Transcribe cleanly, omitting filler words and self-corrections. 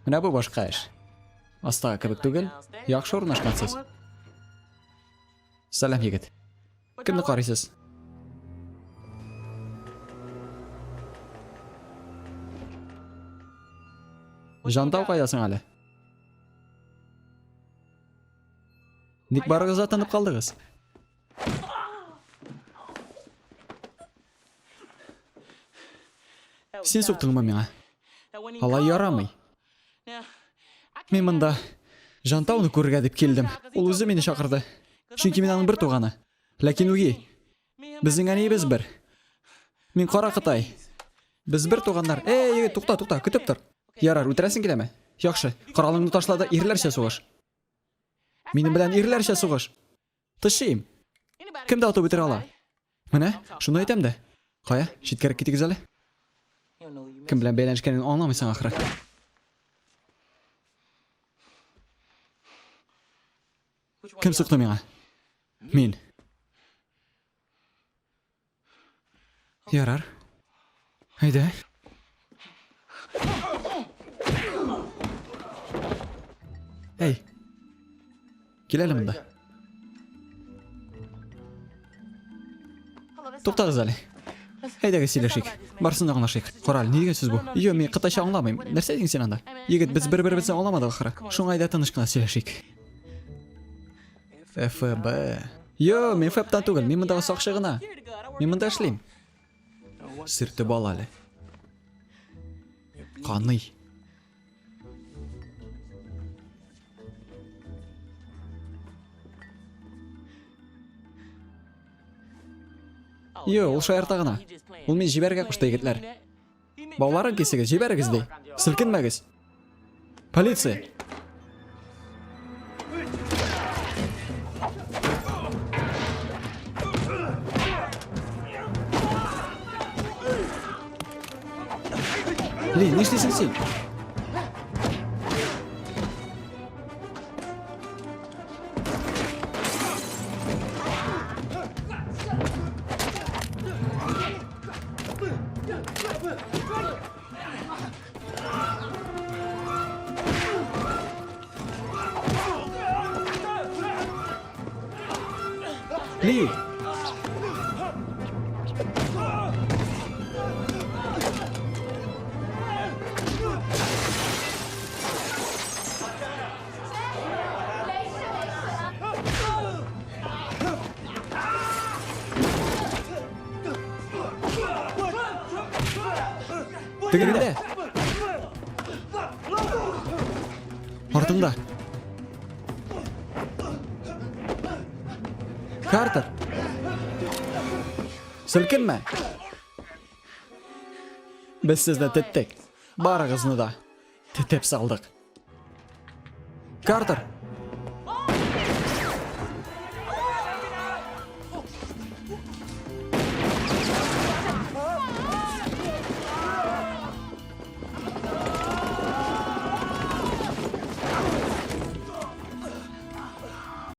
Менә бу башка эш. Астагы кебек түгел. Яхшы урнашкансыз. Сәлам, егет. Кемне карыйсыз? Жантау кайда соң әле? Ник барыгыз да тынып калдыгыз? Син суктыңмы миңа? Алай ярамый. Мин монда Жантауны күрергә дип килдем. Ул үзе мине чакырды. Чөнки мин аның бер туганы. Ләкин үги. Безнең әниебез бер. Мин кара кытай. Без бер туганнар. Эй, егет, тукта, тукта, көтеп тор. Ярар, үтерәсең киләме? Яхшы. Коралыңны ташла да ирләрчә сугыш. Минем белән ирләрчә сугыш. Тышыйм. Кем дә атып үтерә ала. Менә, шуны әйтәм дә. Кая, читкәрәк китегез әле. Кем белән бәйләнешкәнен аңламыйсың ахры. Кем сукты миңа? Мин. Ярар. Әйдә. Әй. Кил әле монда. Туктагыз әле. Әйдәгез сөйләшик. Барсын да аңлашыйк. Кораль, ни дигән сүз бу? Йо, мин кытайча аңламыйм. Нәрсә дидең син анда? Егет, без бер-беребезне аңламадык ахры. Шуңа әйдә тыныч кына сөйләшик. ФБ. Йо, мин ФЭБтан түгел, мин мондагы сакчы гына. Мин монда эшлим. Сөртеп ал әле. Каный. Йо, ул шаярта гына. Ул мин җибәргә кушты, егетләр. Бауларын кисегез, җибәрегез ди. Селкенмәгез. Полиция! Ли, нишлисең син? Ли! Тегендә. Артыңда. Картер. Селкенмә. Без сезне теттек. Барыгызны да. Тетеп салдык. Картер!